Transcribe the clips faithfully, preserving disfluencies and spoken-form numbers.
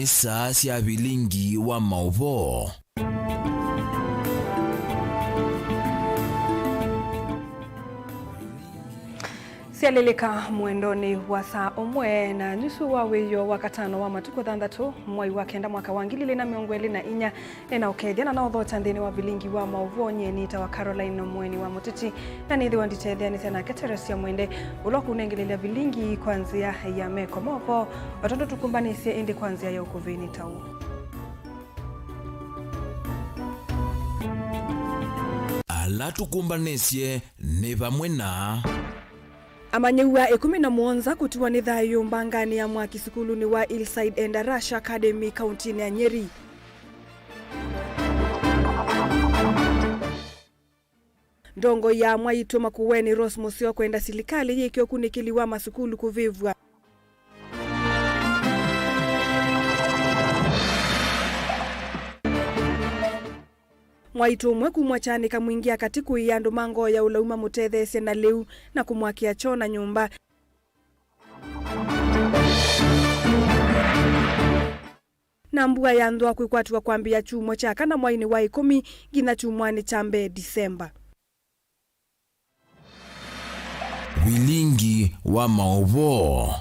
Saa sya vilingi wa maũvoo. Syalĩlĩka mwendonĩ wa saa ũmwe na nusu wa wĩoo wa katano wa matukũ thanthatũ, mwai wa kenda, mwaka wa ngili ilĩ na mĩongo ĩlĩ na inya. Nĩnaũkethya na naũthokya nthĩnĩ wa vilingi wa maũvoo. Nyie nĩtawa Caroline Mũeni wa Mũteti, na nĩthĩwa nditetheanĩsya nake Teresia Mwende, ũla ũkũnengelelya vilingi kwa nzĩa ya meko maũvoo, o tondũ tũkũmbanĩsye, ĩndĩ kwa nzĩa ya ũkuvĩ nĩ ta ũũ. Ala tũkũmbanĩsye nĩ vamwe na. Amanyĩw'a ĩkũmi na mũonza kũtiwa nĩ thayũ mbanganĩ ya mwaki sukulunĩ wa Hillside Endarasha Academy kauntinĩ ya Nyeri. Ndongoi ya Mwaitũ Makueni Rose Mũseo kwenda silikalĩ yĩke ũkunĩkĩli wa masukulu kũvĩvw'a. Mwaitũ ũmwe kumw'a Kyanika Mwingi akati kũia andũ ma ngoo ya ũlau mamũtetheesye na lĩu na kũmwakĩa kyoo na nyũmba. Na mbua ya nthũa kwĩkwatw'a kwambĩĩa kyumwa kya kana mweinĩ wa ĩkũmi nginya kyumwanĩ kya mbee Disemba. Vilingi wa maũvoo.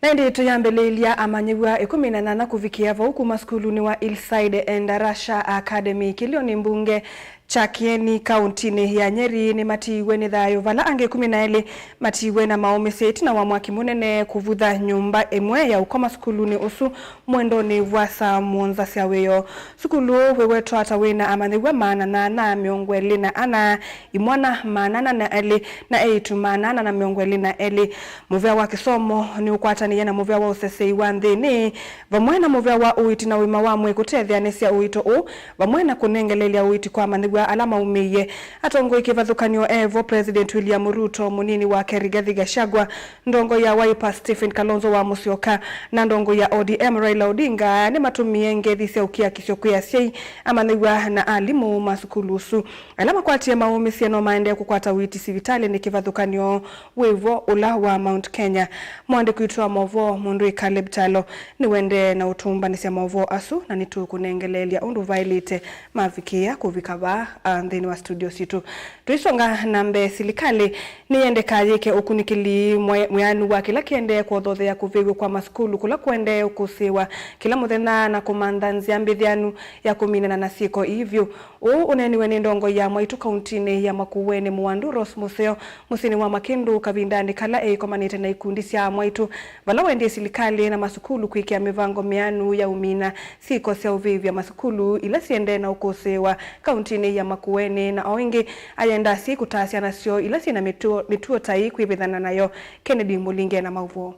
Na ĩndĩ tũyambĩlĩĩlya, amanyĩw'a ĩkũmi na nyanya kũvikĩa vau kuma sukulunĩ wa Hillside Endarasha Academy kĩlĩonĩ mbunge kya Kĩeni kauntinĩ ya Nyeri nĩmatiiwe nĩ thayũ, vala angĩ ĩkũmi na elĩ matiiwe na maũmĩsye ĩtina wa mwaki mũnene kũvutha nyũmba ĩmwe ya ũkoma sukulunĩ ũsu mwendonĩ wa saa mũonza sya wĩoo. Sukulu ũũ wĩwetwa ata wĩna amanyĩw'a maana nyanya mĩongo ĩlĩ na ana, imwana maana ana na elĩ, na eĩtu maana ana na mĩongo ĩlĩ na elĩ. Mũvea wa kĩsomo nĩũkwatanĩie na mũvea wa ũsesei wa nthĩnĩ, vamwe na mũvea wa ũiiti na ũima wa mwĩĩ kũtetheanĩsya ũito ũũ, vamwe na kũnengelelya ũiiti kwa amanyĩw'a ala maumĩie. Atongoi kĩvathũkany'o evo, President William Ruto, mũnini wake Rigathi Gachagua, ndongoi ya Wiper Stephen Kalonzo wa Musyoka, na ndongoi ya O D M Raila Odinga nĩmatũmie ngethi sya ũkiakisyo kwĩ asyai, amanyĩw'a na alimũ ma sukulu ũsu. Ala makwatie maũmĩsye no maendee kũkwata ũiiti sivitalĩnĩ kĩvathũkany'o wĩvo ũla wa Mount Kenya. Mũandĩki witũ wa maũvoo, mũndũ wĩ Caleb Kyalo, nĩwendee na ũtũmbanĩsya maũvoo asu, na nĩtũkũnengeleelya ũndũ vaĩlĩte mavikĩĩa kũvika vaa, a, nthĩnĩ wa studio sitũ. Tũisonga na mbee, silikalĩ nĩyendekaa yĩke ũkunĩkĩli mwe-, mwĩanu wa kĩla kĩendee kwothothea kũvĩw'e kwa masukulu kũla kũendee ũkũsĩĩwa kĩla mũthenya na kũmantha nzĩa mbĩthĩanu ya kũminana na syĩko ii vyũ. Ũũ ũneeniwe nĩ ndongoi ya Mwaitũ kauntinĩ ya Makueni Mũwandu Rose Mũseo mũsyĩnĩ wa Makĩndũ kavindanĩ kala eĩkomanĩte na ikundi sya Amwaitũ, vala wendie silikalĩ na masukulu kwĩkĩa mĩvango mĩanu ya ũmina syĩko sya ũvĩvya masukulu ila siendee na ũkũsĩĩwa kauntinĩ ya Makueni, na o ĩngĩ ayenda asyai kũtaa syana syoo ila syĩna mĩtuo, mĩtuo ta ii kwĩvĩthana nayo. Kennedy Mũlinge na maũvoo.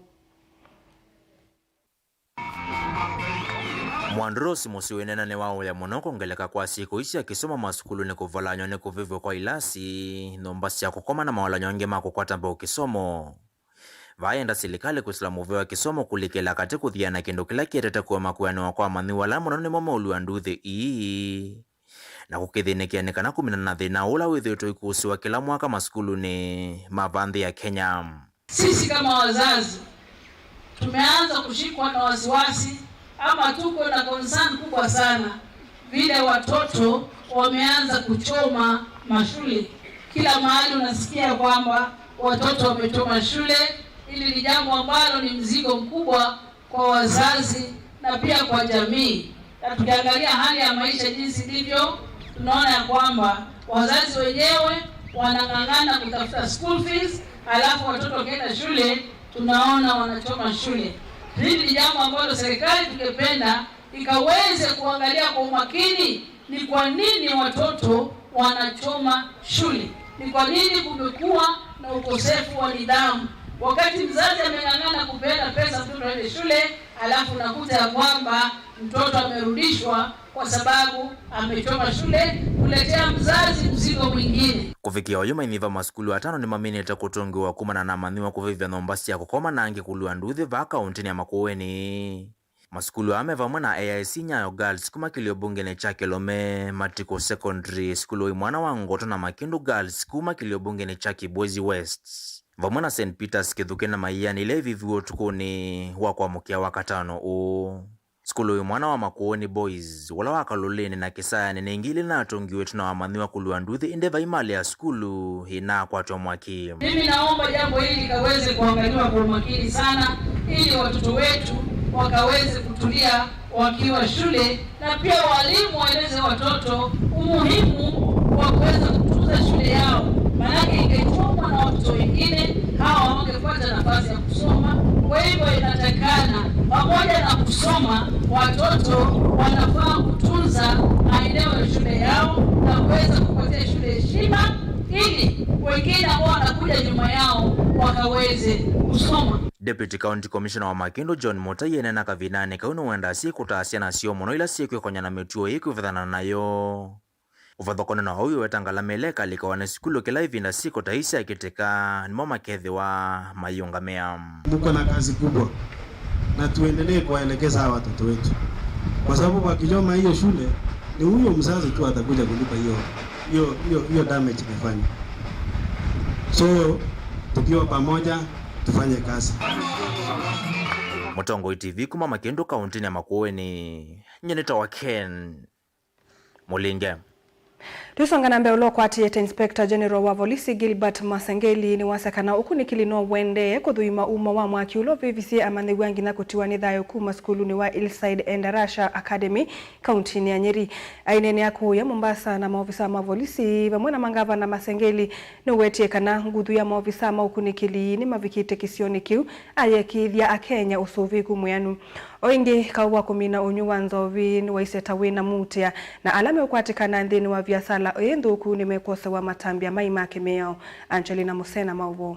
Mwandu Rose Mũseo wĩneena nĩwaũya mũno kwongeleka kwa syĩko ii sya kĩsomo masukulunĩ, kũvalanywa nĩ kũvĩvw'a kwa ilasi, nyũmba sya kũkoma na mawalany'o angĩ ma kũkwata mbau kĩsomo. Vayenda silikalĩ kwĩsĩla mũvea wa kĩsomo kũlikĩla katĩ kũthiana kĩndũ kĩla kĩetete kũema kwĩanĩwa kwa amanyĩw'a ala mũno nĩmo maũlw'a nduthi ii, na kũkĩthĩnĩkĩa nĩ kana kũminana na thĩna ũla wĩthĩĩtwe ũikũsĩwa kĩla mwaka masukulunĩ ma vaa nthĩ ya Kenya. Sisi kama wazazi tumeanza kushikwa na wasiwasi, ama tuko na concern kubwa sana vile watoto wameanza kuchoma mashule. Kila mahali unasikia kwamba watoto wamechoma shule. Hili ni jambo ambalo ni mzigo mkubwa kwa wazazi na pia kwa jamii. Na tukiangalia hali ya maisha jinsi ilivyo, tunaona ya kwamba wazazi wenyewe wanang'ang'ana kutafuta school fees, alafu watoto wakienda shule, tunaona wanachoma shule. Hili ni jambo ambalo serikali tungependa ikaweze kuangalia kwa umakini ni kwa nini watoto wanachoma shule, ni kwa nini kumekuwa na ukosefu wa nidhamu. Wakati mzazi ameng'ang'ana kupeana pesa mtoto aende shule, alafu unakuta ya kwamba mtoto amerudishwa kwa sababu amechoma shule, kuletea mzazi mzigo mwingine. Kũvikĩa oyu, mainyiva masukulu atano nĩmaminĩte kũtũngĩwa kumana na amanyĩw'a kũvĩvya nyũmba sya kũkoma na angĩ kũlw'a nduthi vaa kaũntĩnĩ ya Makueni. Masukulu aa me vamwe na A I C Nyayo Girls kuma kĩlio mbungenĩ kya Kĩlome, Matiko Secondary, sukulu wa imwana wa Ngoto na Makindu Girls kuma kĩlio mbungenĩ kya Kibwezi West, vamwe na Saint Peter's Kĩthukĩ na Maianĩ ila iviviwe ũtukũnĩ wa kwamũkĩa Wakatano ũũ. Sukulu wa imwana wa Makueni Boys, ũla wa Kaloleni na Kĩsayanĩ nĩ ĩngĩ ila inatũngiwe ĩtina wa amanyĩw'a kũlw'a nduthi, ĩndĩ vai malĩ ya sukulu inaakwatwa mwaki. Mimi naomba jambo hili likaweze kuangaliwa kwa umakini sana, ili watoto wetu wakaweze kutulia wakiwa shule, na pia walimu waeleze watoto umuhimu wa kuweza kutunza shule yao, maanake ingechomwa na watoto wengine, hawa hawangepata nafasi ya kusoma. Kwa hivyo, inatakikana, pamoja na kusoma, watoto wanafaa kutunza maeneo ya shule yao na kuweza kupatia shule heshima, ili wengine ambao wanakuja nyuma yao wakaweze kusoma. Deputy County Commissioner wa Makindu John Mutai eneena kavindanĩ kau nĩwendaa syĩkũtaa syana syoo mũno ila syĩkwĩkony'a na mĩtuo ĩĩ kwĩvathana nayo. Ũvathũkany'o na ũu, wĩweta ngalama ĩla ĩkalĩkawa nĩ sukulu kĩla ĩvinda syĩkũta ii syakĩtĩka, nĩmo makethĩwa mayĩũngamĩa. Mko na kazi kubwa na tuendelee kuwaelekeza hawa watoto wetu, kwa sababu wakichoma hiyo shule ni huyo mzazi tu atakuja kulipa hiyo hiyo hiyo hiyo damage imefanywa. So tukiwa pamoja tufanye kazi. Mũtongoi T V kuma Makindu kaũntĩnĩ ya Makueni, nyie nĩtawa Ken Mũlinge. Twĩsonga na mbee, ũla ũkwatĩĩte Inspector General wa volisi Gilbert Masengeli nĩwasya kana ũkunĩkĩli no ũendee kũthũima umo wa mwaki ũla ũvĩvisye amanyĩw'a nginya kũtiwa nĩ thayũ kuma sukulunĩ wa Hillside Endarasha Academy, kauntinĩ ya Nyeri. Aineenea kũũya Mombasa na maovisaa ma volisi vamwe na mangavana, Masengeli nĩwetie kana nguthu ya maovisaa ma ũkunĩkĩli nĩmavikĩte kĩsionĩ kĩu ayekĩĩthya Akenya ũsũvĩĩku mwĩanu. O ĩngĩ, kaũ wa kũmina ũnywi wa nzovi nĩwaisye ta wĩna muutĩa, na ala meũkwatĩkana nthĩnĩ wa viasala ĩĩ nthũku nĩmekwosewa matambya mai ma kĩmĩao. Angelina Musena, maũvoo.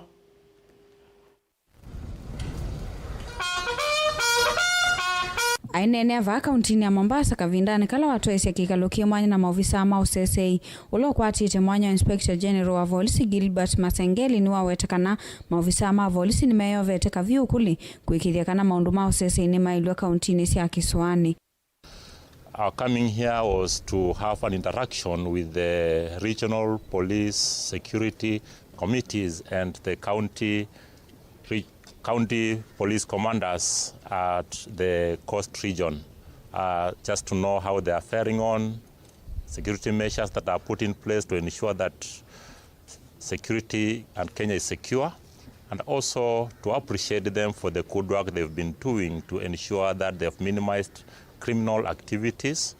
Aineenea vaa kauntinĩ ya Mombasa kavindanĩ kala watwaĩsya kĩkalo kĩ mwanya na maovisaa ma ũseseĩ, ũla ũkwatĩte mwanya wa Inspector General wa volisi Gilbert Masengeli nĩwaweta kana maovisaa ma volisi nĩmeyovete kavyũ ũkũlĩ kũĩkĩĩthya kana maũndũ ma ũseseĩ nĩmaĩlw'a kauntinĩ sya kĩsũanĩ. Our coming here was to have an interaction with the regional police security committees and the county re-, county police commanders at the coast region, uh, just to know how they are faring on, security measures that are put in place to ensure that security and Kenya is secure, and also to appreciate them for the good work they've been doing to ensure that they've minimized criminal activities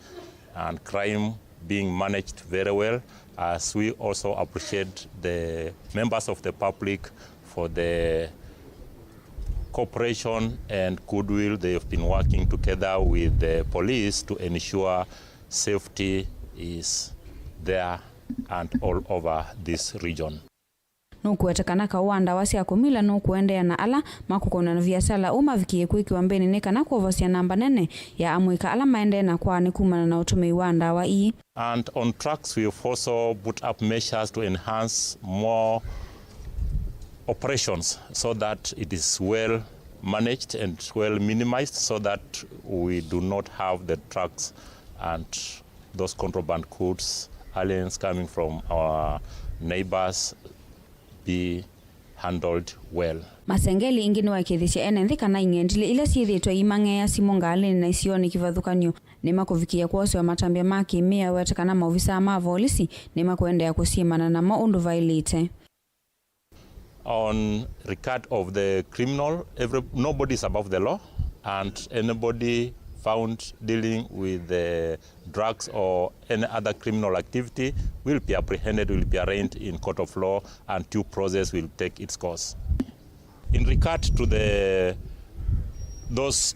and crime being managed very well, as we also appreciate the members of the public for the cooperation and goodwill. They have been working together with the police to ensure safety is there and all over this region. Nũkũweta kana kaũ wa ndawa sya kũmila nũkũendeea na ala makũkonwa na viasala ũũ mavikĩe kwĩkĩwa mbeenĩ nĩ kana kwovosya namba nene ya amũika ala maendee na kwaanĩ kumana na ũtũmĩi wa ndawa ii. And on drugs, we've also put up measures to enhance more operations so that it is well managed and well minimized so that we do not have the drugs and those contraband goods, aliens coming from our neighbors, be handled well. Masengeli ĩngĩ nĩwaĩkĩĩthĩsye ene nthĩ kana ing'endilĩ ila syĩthĩĩtwe iimang'eea simũ ngalĩnĩ na isionĩ kĩvathũkany'o nĩmakũvikĩĩa kwosewa matambya ma kĩmĩao, weta kana maovisaa ma volisi nĩmakũendeea kũsyĩmana namo ũndũ vaĩlĩte. On regard of the criminal, every, nobody is above the law, and anybody found dealing with the drugs or any other criminal activity will be apprehended, will be arraigned in court of law, and due process will take its course. In regard to the, those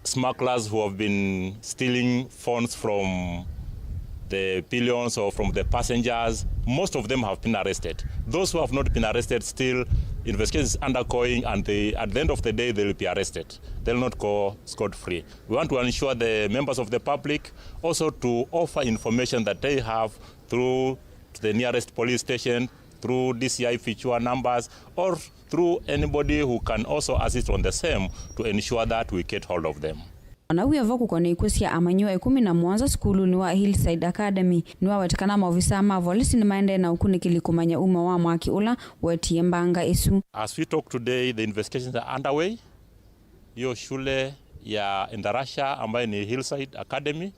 smugglers who have been stealing phones from the pillions or from the passengers, most of them have been arrested. Those who have not been arrested, still, investigation is undergoing, and they, at the end of the day, they will be arrested. They will not go scot-free. We want to ensure the members of the public also to offer information that they have through to the nearest police station, through D C I Fichua numbers, or through anybody who can also assist on the same to ensure that we get hold of them. O na wĩ o vo, kũkonea ikw'ũ sya amanyĩw'a ĩkũmi na mũonza sukulunĩ wa Hillside Academy, nĩwaweta kana maovisaa ma volisi nĩmaendee na ũkunĩkĩli kũmanya uma wa mwaki ũla wetie mbanga ĩsu. As we talk today, the investigations are underway. Hiyo shule ya Endarasha ambayo ni Hillside Academy,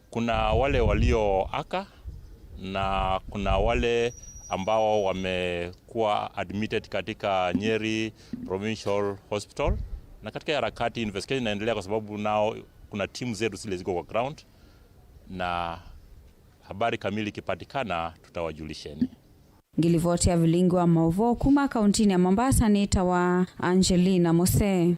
kuna wale walioaka na kuna wale ambao wamekuwa admitted katika Nyeri Provincial Hospital, na katika harakati, investigation inaendelea kwa sababu nao kuna timu zetu zile ziko kwa ground, na habari kamili ikipatikana tutawajulisheni. Ngilivoti ya vilingi wa maũvoo kuma kauntinĩ ya Mombasa nĩtawa Angelina Mose.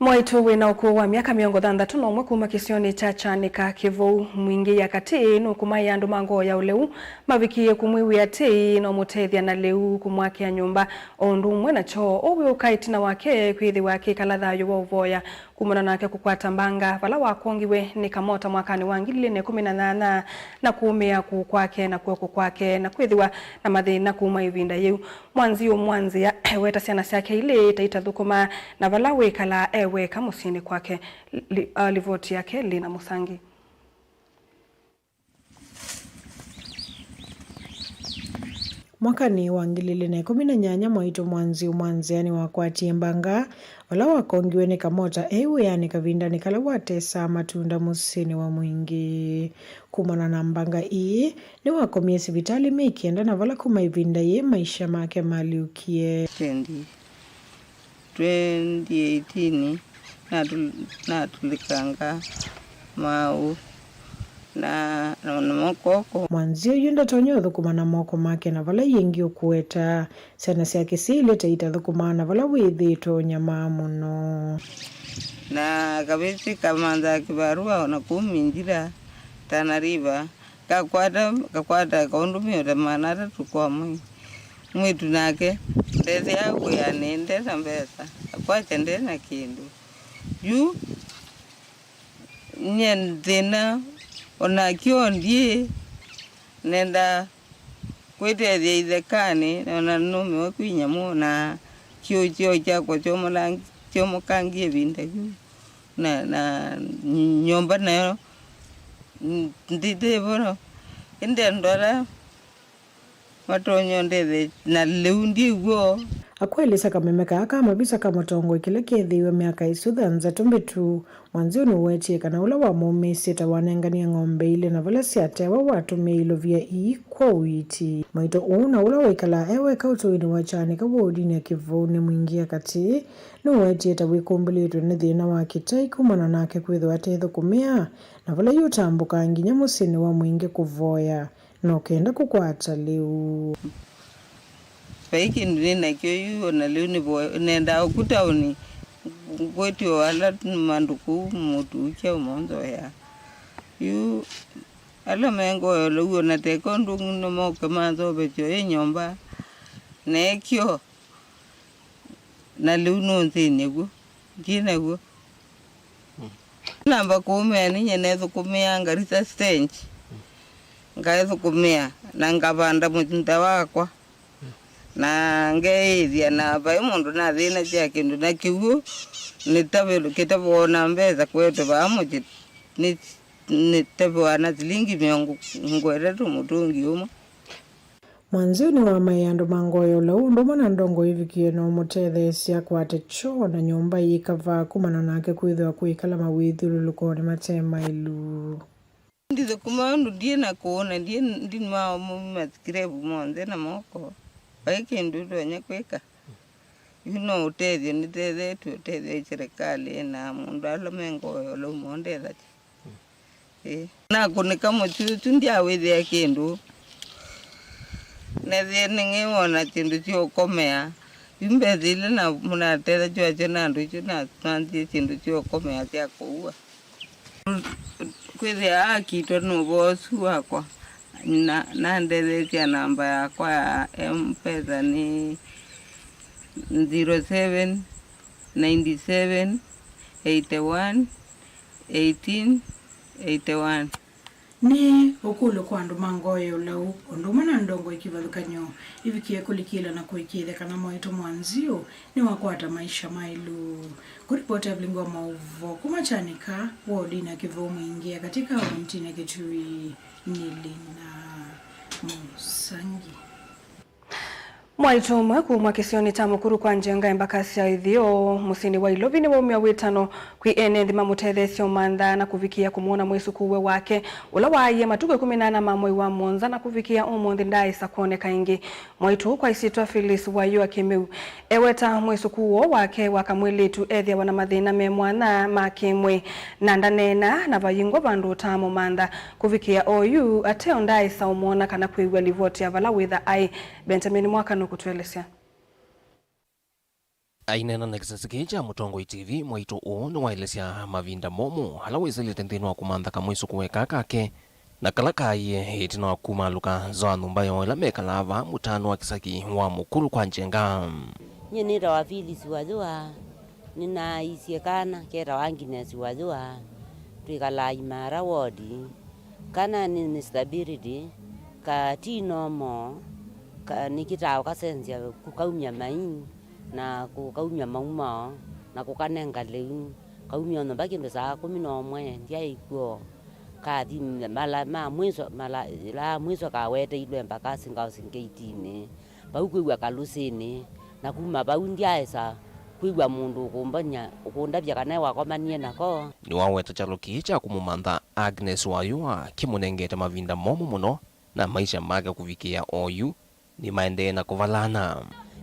Mwaitũ wĩ na ũkũũ wa myaka mĩongo thanthatũ na ũmwe kuma kĩsionĩ kya Kyanika Kĩvũu Mwingĩ ya katĩ nũkũmaĩa andũ ma ngoo ya ũleu mavikĩĩe kũmwĩw'ĩa tei na ũmũtethya na lĩu kũmwakĩa nyũmba o ũndũ ũmwe na kyoo. Ũũ wĩũka ĩtina wake kwĩthĩwa akĩkala thayũ wa ũvoya kumana nake kũkwata mbanga vala wakongiwe nĩ kamota mwakanĩ wa ngili ilĩ na ĩkũmi na nyanya na kũũmĩa kũũ kwake na kw'oko kwake na kwĩthĩwa na mathĩna kuma ĩvinda yĩu. Mwanziu Mwanzĩa eweta syana syake ilĩ ta itathũkũmaa na vala wĩkalaa e weka mũsyĩnĩ kwake. Li-, a, livoti yake Lina Mũsangi. Mwakanĩ wa ngili ilĩ na ĩkũmi na nyanya, mwaitũ Mwanziu Mwanzĩa nĩwakwatie mbanga vala wakongiwe nĩ kamota e wĩanĩ kavindanĩ kala watesaa matunda mũsyĩnĩ wa Mwingĩ. Kumana na mbanga ii, nĩwakomie sivitalĩ myei kenda na vala kuma ĩvinda yĩĩ maisha make malyũkie. Twenty, twenty eighteen, natu-, natulĩkanga maũ na, na, na moko oko. Mwanzĩa ũyũ ndatonya ũthũkũma na moko make na vala ĩngĩ ũkũweta syana syake syĩ ilĩ ta itathũkũmaa na vala wĩthĩĩtwe ũnyamaa mũno. Na kavĩsĩ kamanthaa kĩvarũa o na kũu Minjira, Tana River, kakwata, kakwata kaũndũ mĩota maana atatũ kwa mwei. Mwĩĩtu nake ndethĩaa wĩanĩ, nde na mbesa, akwakya nde na kĩndũ. Yu nyie thĩna o na kĩoo ndyĩ, nenda kwĩtethya ithekanĩ, o na nũmĩwe kwĩ nyamũ, o na kĩũkyo kyakwa kyomolang-, kyomokangie ĩvinda yu, na, na nyũmba nayo ndĩtĩvo, ĩndĩ andũ ala matonya ũndethya na lĩu ndyĩ w'o. Akwelesya kameme kaa ka mavisa ka mũtongoi kĩla keethĩiwe myaka ĩsu thanthatũ mbĩtu. Mwanzĩu nũwetie kana ũla wamũmĩisye ta wanenganie ng'ombe ilĩ na vala syatewa watũmĩie ilovia ii kwa ũiiti. Mwaitũ ũũ na ũla wĩkalaa e weka ũtũinĩ wa Kyanika wodinĩ ya Kĩvũu nĩ Mwingĩ ya katĩ, nũwetie ta wĩkũmbĩlĩtwe nĩ thĩna wa kĩtai kumana nake kwĩthĩwa atethũkũmĩa na vala yu ũtambũkaa nginya mũsyĩnĩ wa Mwingĩ kũvoya na ũkenda kũkwata lĩu. Vai kĩndũ nĩ nakyo yu, o na lĩu nĩvo nendaa ũku taoni, ngwĩtyo ala mandũ kũu mũtu kyaũ monzoea. Yu ala mengoyo lĩu, o na teka ũndũ ũngĩ no moke manzovekyo ĩ nyũmba, nekyo, na lĩu nũnthĩnye w'o, ndyĩ naw'o. Namba kũũmĩa ninyie nethũkũmĩaa Garissa stage, ngaethũkũmĩa na ngavanda mũtunda wakwa, na ngeĩthya, na vai mũndũ nathĩnasya kĩndũ na kĩw'ũ nĩtavĩlũ kĩtavoo na mbesa kwetwe vaa mũsyĩ nĩ, nĩtavĩwa na silingi mĩongo ĩtatũ mũtũngi ũmwe. Mwanzĩu nĩwamaĩe andũ ma ngoo ya ũlau ũndũ ũmwe na ndongoi ĩvikie na ũmũtetheesya akwate kyoo na nyũmba yĩkavaa kumana nake kwĩthĩwa kwĩkala mawĩthyũlũlũkonĩ mate maĩlu. Ndithũkũma ũndũ ndyĩ na kũũ na ndyĩ, ndinwaa maskirevu monthe na moko. Vai kĩndũ ndonya kwĩka. Yu no ũtethyo nĩtethetw'e, ũtethyo ĩ serikali na mũndũ ala me ngoo ya ũlau mondethasya. Ĩĩ. Nakũnĩka mũsyĩ ũsu ndyawĩthĩa kĩndũ. Nethĩe nĩng'ĩwona syĩndũ sya ũkomea. Yu mbesa ila na, natethasya nasyo na andũ asu namanthie syĩndũ sya ũkomea sya kũua. Kwĩthĩa akitwa nĩ ũvoo ũsu wakwa, na, nandetheesya namba yakwa ya M-Pesa nĩ zero seven nine seven eight one eighteen eight one. Nĩ ũkũlyo kwa andũ ma ngoo ya ũlau, ũndũ ũmwe na ndongoi kĩvathũkany'o, ivikie kũlikĩla na kũĩkĩĩthya kana Mwaitũ Mwanziũ nĩwakwata maisha maĩlu. Kũripoti Avilingi wa Maũvoo kuma Kyanika, wodinĩ ya Kĩvũũ Mwingĩ ya katĩ kauntinĩ ya Kitui, nĩ Lina Mũsangi. Mwaitũ ũmwe kuma kĩsionĩ kya Mũkuru kwa Njenga, Embakasi ya Ĩtheo, mũsyĩnĩ wa Ilovi, nĩwaumya wĩtano kwĩ ene nthĩ mamũtetheesye ũmantha na kũvikĩĩa kũmwona mwĩsũkũũe wake, ũla waaie matukũ ĩkũmi na ana ma mwei wa mũonza, na kũvikĩĩa ũmũnthĩ ndaaĩsa kwoneka ĩngĩ. Mwaitũ ũũ kwa ĩsyĩtwa Phyllis Wayũa Kĩmeu eweta mwĩsũkũũo wake wa kamwĩlĩtu ethĩawa na mathĩna me mwanya ma kĩ-mwĩĩ, na ndaneenaa na vayingwa vandũ ũtaamũmantha. Kũvikĩĩa oyu, ateo ndaaĩsa ũmwona kana kwĩw'a livoti ya vala wĩtha aĩ. Benjamin Mwaka nũkũtũelesya. Aineena na kĩsese kĩĩ kya Mũtongoi T V, Mwaitũ ũũ nĩwaelesya mavinda momũ ala wĩsĩlĩte nthĩnĩ wa kũmantha kamwĩsũkũũe kaa kake, na kala kaaie ĩtina wa kumaalũka nza wa nyũmba yoo ĩla mekalaa vaa mũtaanĩ wa kĩsaki wa Mũkuru kwa Njenga. Nyie nĩtawa Phyllis Wayũa, nĩnaaisye kana ketawa Agnes Wayũa, twĩkalaa Imara ward. Kana nĩ, nĩ stability, ka ti normal, ka nĩkĩtaa ũkasenzya kũkaumya mai, na kũkaumya maumao, na kũkanenga lĩu. Kaumya o nyũmba kĩndũ saa kũmi na ũmwe, ndyaĩ kw'o. Kathi mala ma mwiso, mala, ĩla mwiso kaweteilwe Embakasi Girls' Gate-inĩ. Vau kwĩw'a Kalũsĩnĩ, na kuma vau ndyaaĩsa kwĩw'a mũndũ ũkũmbany'a, ũkũndavya kana wakomanie nako. Nĩwaweta kyalo kĩĩ kya kũmũmantha Agnes Wayũa kĩmũnengete mavinda momũ mũno, na maisha make kũvikĩĩa oyu nĩmaendee na kũvalana.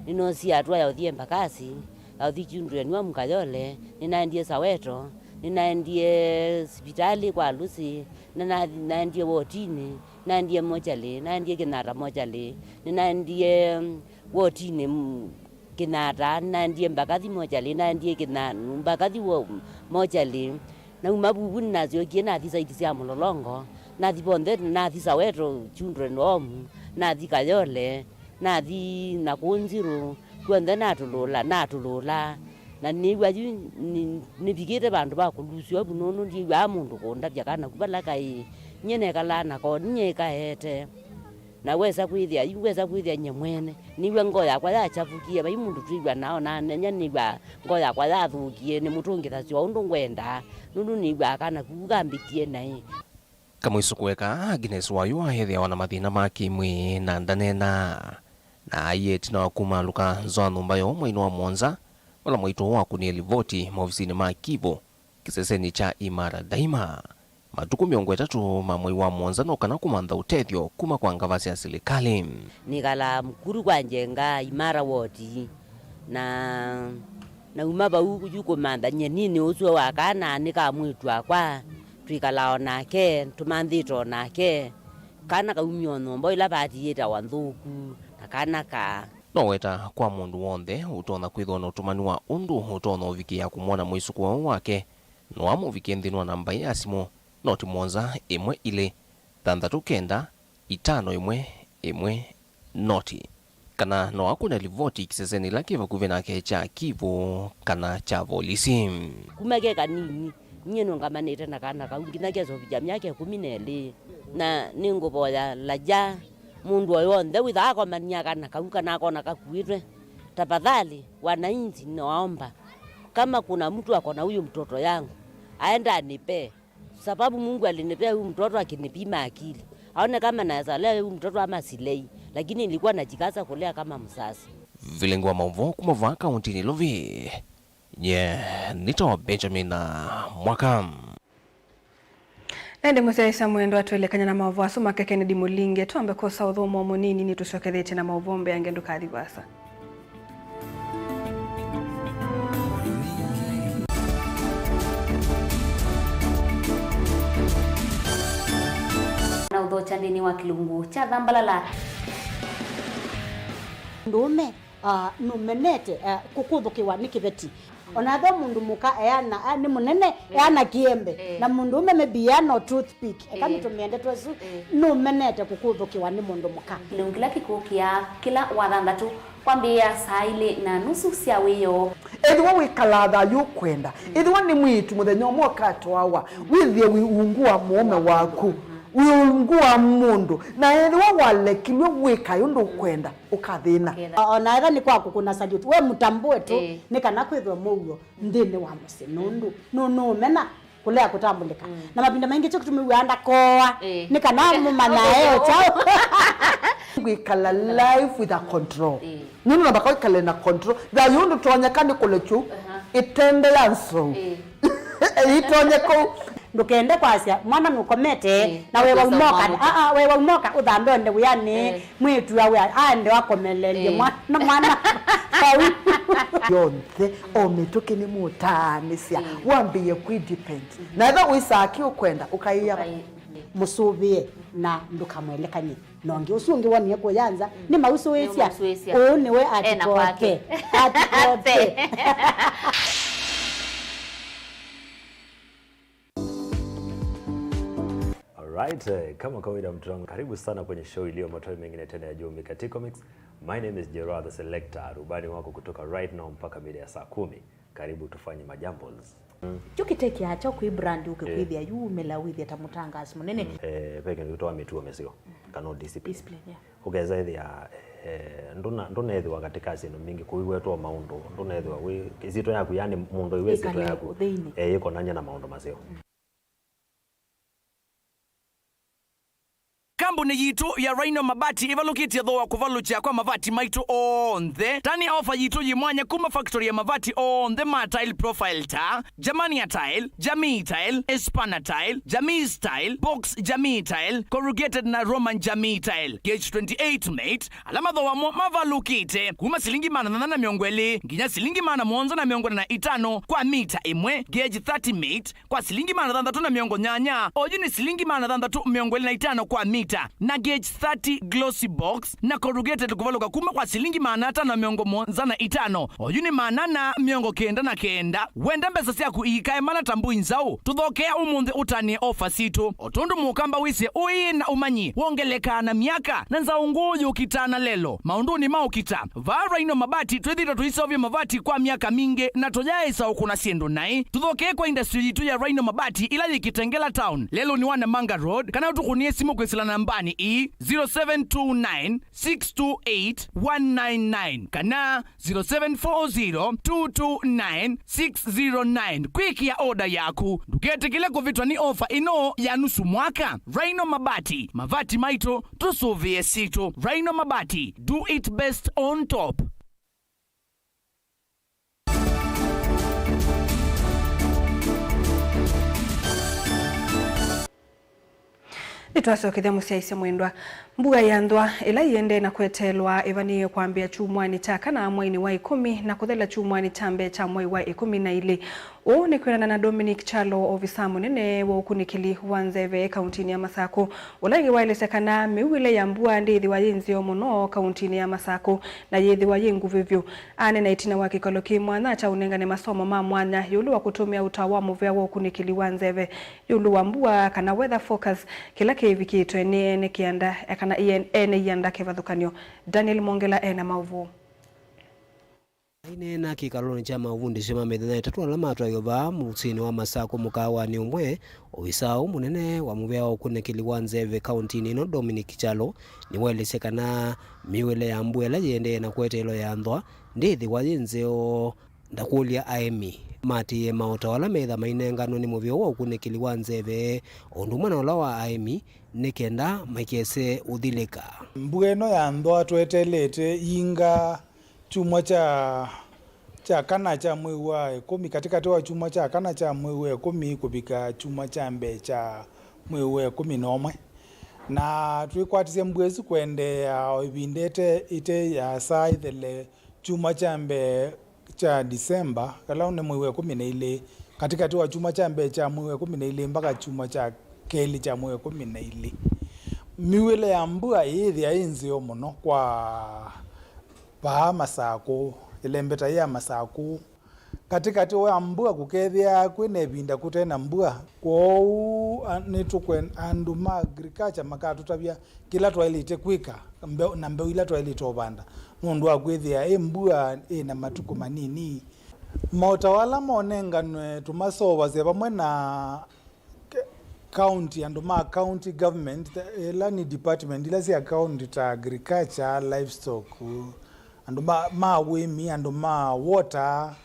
Nĩnoosie atũa ya ũthi Embakasi, ya ũthi Children Home Kayole, nĩnaendie Soweto, nĩnaendie sivitalĩ kwa Lucy, nĩnaendie wotinĩ, naendie mochali, naendie Kĩnata mochali, nĩnaendie, mm, wotinĩ, mm, Kĩnata, nĩnaendie Mbakathi mochali, naendie Kĩna-, Mbakathi wo-, mochali. Nauma vuvu nĩnasyokie nathi saiti sya Mũlolongo, nathi vonthe, nathi Soweto Children Home, nathi Kayole, nathi na kũu Nzirũ, kw'onthe natũlũla, natũlũla. Na nĩw'a yu nĩ-, nĩvikĩte vandũ va kũlusya ũvu nũndũ ndyĩw'aa mũndũ kũndavya kana ku vala kaĩ. Nyie nekalaa nako, nyie ĩkaete. Na wesa kwĩthĩa, yu wesa kwĩthĩa nyie mwene. Nĩw'a ngoo yakwa yachafũkie, vai mũndũ twĩw'a nao, na nenya nĩw'a ngoo yakwa yathũkie, nĩmũtũngĩthasya o ũndũ ngwendaa, nũndũ nĩw'aa kana kuu kambĩkie naĩ. Kamwĩsũkũũe kaa, Agnes Wayũa ethĩawa na mathĩna ma kĩ-mwĩĩ na ndaneenaa, na aiee ĩtina wa kumaalũka nza wa nyũmba yoo mweinĩ wa mũonza, vala mwaitũ ũũ wakũnie livoti maovisinĩ ma kivũ kĩsesenĩ kya Imara Daima. Matukũ mĩongo ĩtatũ ma mwei wa mũonza no kana kũmantha ũtethyo kuma kwa ngavasi ya silikalĩ. Nĩkalaa Mũkuru kwa Njenga, Imara ward, na nauma vau yu kũmantha nyie nini ũsu wa kana nĩ ka mwĩĩtu wakwa, twĩkalaa o nake, tũmanthĩte o nake. Kana kaumya o nyũmba ĩla vati yĩtawa nthũku, na kana ka. No weta kwa mũndũ w'onthe ũtonya kwĩthĩwa na ũtũmani wa ũndũ ũtonya ũvikĩĩa kũmwona mwĩsũkũũe ũũ wake, no amũvikĩe nthĩnĩ wa namba ĩĩ ya simũ, noti mũonza ĩmwe ilĩ, thanthatũ kenda, itano ĩmwe ĩmwe, noti. Kana no akũne livoti kĩsesenĩ ĩla kĩ vakuvĩ nake kya kivũ kana kya volisi. Kuma ke kanini, nyie nũngamanĩte na kana kau nginya kesovikya myaka ĩkũmi na ĩlĩ. Na nĩngũvoya laja mũndũ o w'onthe wĩthaa akomania kana kau kana akona kakuĩtwe, tafadhali, wananchi, nawaomba, kama kuna mtu ako na huyu mtoto yangu, aende anipee. Sababu Mungu alinipea huyu mtoto akinipima akili, aone kama naweza lea huyu mtoto ama silei, lakini nilikuwa najikaza kulea kama mzazi. Vilingi wa maũvoo kuma vaa kauntinĩ Ilovi, nye nĩtawa Benjamin Mwaka. Na ĩndĩ mũsyaĩĩsya mwendwa, twĩlekany'a na maũvoo asu make Kennedy Mũlinge, twambe kwosa ũthũmũo mũnini, nĩtũsyokethetye na maũvoo mbeange, ndũkathi vaasa. Na ũthokya nthĩnĩ wa kĩlungu kya thambalala. Mũndũũme, ah, nũmenete, ah, kũkũthũkĩwa nĩ kĩveti. O na ve mũndũ mũka eana, ah, nĩ mũnene, eh, eana kĩembe. Eh. Na mũndũũme maybe eana o toothpick. Eka, eh, nĩtũmĩe ndeto ĩsu, eh, nũmenete kũkũthũkĩwa nĩ mũndũ mũka. Kĩlungu kĩla kĩkũkĩa kĩla Wathanthatũ kwambĩĩa saa ilĩ na nusu sya wĩoo. Ethĩwa wĩkalaa thayũ ũkwenda, mm, ethĩwa nĩ mwĩĩtu mũthenya ũmwe ũkatwawa, mm, wĩthĩe wĩ ungu wa mũũme waku. Mm. Wĩ ungu wa mũndũ, na ethĩwa walekilw'e wĩka ũndũ ũkwenda, ũkathĩna. Ũkethĩa. O na ethĩwa nĩ kwa kũkũna salute, we mũtambũe tu, ĩĩ, nĩ kana kwĩthwe mũuo nthĩnĩ wa mũsyĩ, nũndũ nũ-, nũũmena kũlea kũtambũlĩka. Mm. Na mavinda maingĩ kyo kĩtumi wĩaa ndakoa, ĩĩ, nĩ kana mũmanyae o kyaũ. Kwĩkala life with a control. Ĩĩ. Nũndũ namba kwa ĩkale na control. Thayũ ndũtonyeka nĩ kũlekyu, aha, ĩtende ya nzou. Ĩĩ. Ĩtonye kũu. Ndũkende kwasya mwana nũkomete, ĩĩ, na we waumoka, aa, we waumoka ũthambe onde wĩanĩ, ĩĩ, mwĩĩtu awe aende akomelelye, ĩĩ, mwana, mwana vau. Yonthe, o mĩtũkĩ nĩmũtaanĩsya, ĩĩ, wambĩĩe kwĩ depend. Mhm. Na ethĩwa wĩsaa kĩ ũkwenda, ũkaĩa. Ũkaĩ-, ĩĩ, mũsũvĩe na ndũkamwelekany'e. Na ũngĩ ũsu ũngĩ wonie kũya nza, mm, nĩmausũĩsya. Nĩmausũĩsya. Ũũ nĩwe ena kwake. Atikote. Atikote. Alright, eh, kama kawaida mtu wangu, karibu sana kwenye show iliyo moto mengine tena ya Juu Mikatiko Mix. My name is Gerard the Selector, rubani wako kutoka right now mpaka mida ya saa kumi. Karibu tufanye majambos. Mm. Kyu kĩtekea kya kwĩ brand ũke, eh, kwĩthĩa yu umela wĩthĩa ta mũtangaasi mũnene. Mm. Eh, ve kĩndũ kĩtawa mĩtuo mĩseo, kana discipline. Discipline, yeah. Ũkesa ĩthĩa, eh, ndũna-, ndũnethĩwa katika syĩndũ mbingĩ, kũiwetwa maũndũ, ndũnethĩwa wĩ, ĩsyĩtwa yaku, yani mũndũ iwe ĩsyĩtwa yaku, ĩkale ũthĩinĩ. Eh, ĩkonany'a na maũndũ maseo. Mm. Kambuni yitũ ya Rhino Mabati ĩvalũkĩtye thooa kũvalũkya kwa mavati maitũ onthe. Tani ofa yitũ yĩ mwanya kuma factory ya mavati onthe ma tile profile ta Germania Tile, Jamii Tile, Espana Tile, Jamii Style, Box Jamii Tile, Corrugated na Roman Jamii Tile, gauge twenty-eight mate, ala mathooa mo mavalũkĩte kuma silingi maana thanthatũ na mĩongo ĩlĩ nginya silingi maana mũonza na mĩongo ĩna na itano kwa mita ĩmwe, gauge thirty mate, kwa silingi maana thanthatũ na mĩongo nyanya, oyu nĩ silingi maana thanthatũ mĩongo ĩlĩ na itano kwa mita, na gauge thirty glossy box na corrugated kũvalũka kuma kwa silingi maana atano mĩongo mũonza na itano, oyu nĩ maana ana mĩongo kenda na kenda. Wenda mbesa syaku iikae mana ta mbũi nzaũ? Tũthokea ũmũnthĩ ũtanĩe ofa sitũ. O tondũ mũkamba wĩsĩ ũĩ na ũmanyi wongelekaa na myaka, na nzaũ ngũũ yũkitaa na lelo maũndũnĩ ma ũkita. Vaa Rhino Mabati twĩthĩĩtwe tũiseũvya mavati kwa myaka mingĩ na tũyaaĩsa ũkũna syĩndũ naĩ. Tũthokee kwa industry yitũ ya Rhino Mabati ĩla yĩ Kitengela Town, lelũnĩ wa Namanga Road, kana ũtũkũnĩe simũ kwĩsĩla nambanĩ ii, zero seven two nine, six two eight, one nine nine kana zero seven four zero, two two nine, six zero nine kwĩkĩa oda yaku. Ndũketĩkĩle kũvĩtwa nĩ ofa ĩno ya nusu mwaka. Rhino Mabati, mavati maitũ, tũsũvĩe sitũ. Rhino Mabati, do it best on top. Nĩtwasyokethya mũsyaĩĩsya mwendwa. Mbua ya nthwa ĩla ĩendee na kweteelwa ĩvanĩĩe kwambĩĩa kyumwanĩ kya kana mweinĩ wa ĩkũmi na kũthela kyumwanĩ kya mbee kya mwei wa ĩkũmi na ilĩ. Ũũ nĩ kwĩanana na Dominic Kyalo, ovisa mũnene wa ũkunĩkĩli wa nzeve kauntinĩ ya Masakũ, ũla ĩngĩ waelesya kana mĩuĩle ya mbua ndĩĩthĩwa yĩ nzeo mũno kauntinĩ ya Masakũ na yĩthĩwa yĩ nguvĩ vyũ. Aneena ĩtina wa kĩkalo kĩ mwanya kya ũnengane masomo ma mwanya ĩũlũ wa kũtũmĩa ũtao wa mũvea wa ũkunĩkĩli wa nzeve ĩũlũ wa mbua, kana weather forecast, kĩla kĩĩvikĩtwe nĩ ene kĩanda, kana ene ianda kĩvathũkany'o. Daniel Mongela ena maũvoo. Aineena kĩkalonĩ kya mavundĩsyo ma mĩthenya ĩtatũ ala matwaĩwe vaa mũsyĩnĩ wa Masakũ mũkaawanĩ ũmwe, ovisa ũũ mũnene wa mũvea wa ũkunĩkĩli wa nzeve kauntinĩ ĩno, Dominic Kyalo, nĩwaelesye kana mĩuĩle ya mbua ĩla yĩendee na kweteelwa ya nthwa ndĩĩthĩwa yĩ nzeo. Ndakũlya aemi maatĩĩe maũtao ala meĩtha mainenganwe nĩ mũvea wa ũkunĩkĩli wa nzeve, o ũndũ ũmwe na ũla wa aemi, nĩ kenda maikese ũthilĩka. Mbua ĩno ya nthwa tweteelete iinga kyumwa kya, kya kana kya mwei wa ĩkũmi, katĩkatĩ wa kyumwa kya kana kya mwei wa ĩkũmi kũvika kyumwa kya mbee kya mwei wa ĩkũmi na ũmwe. Na twĩkwatisye mbua ĩsu kũendeea o ĩvinda ĩte, ĩte ya saa ĩthele kyumwa kya mbee kya Disemba, vala nĩ mwei wa ĩkũmi na ilĩ, katĩkatĩ wa kyumwa kya mbee kya mwei wa ĩkũmi na ilĩ mpaka kyumwa kya kelĩ kya mwei wa ĩkũmi na ilĩ. Mĩuĩle ya mbua ĩyĩthĩa yĩ nzeo mũno kwa vaa Masakũ, ĩlembeta yĩ ya Masakũ, katĩkatĩ wa mbua kũkethĩaa kwĩ na ĩvinda kũte na mbua. Kwoou, a, nĩtũkwen-, andũ ma agriculture makatũtavya kĩla twaĩlĩte kwĩka, mbeũ, na mbeũ ila twaĩlĩte ũvanda, nũndũ wa kwĩthĩa ĩ mbua ĩ na matukũ manini. Maũtao ala monenganwe tũmaseũvasya vamwe na k-, county, andũ ma county government, ĩla nĩ department ila sya county ta agriculture, livestock, andũ ma, ma ũĩmi, andũ ma water,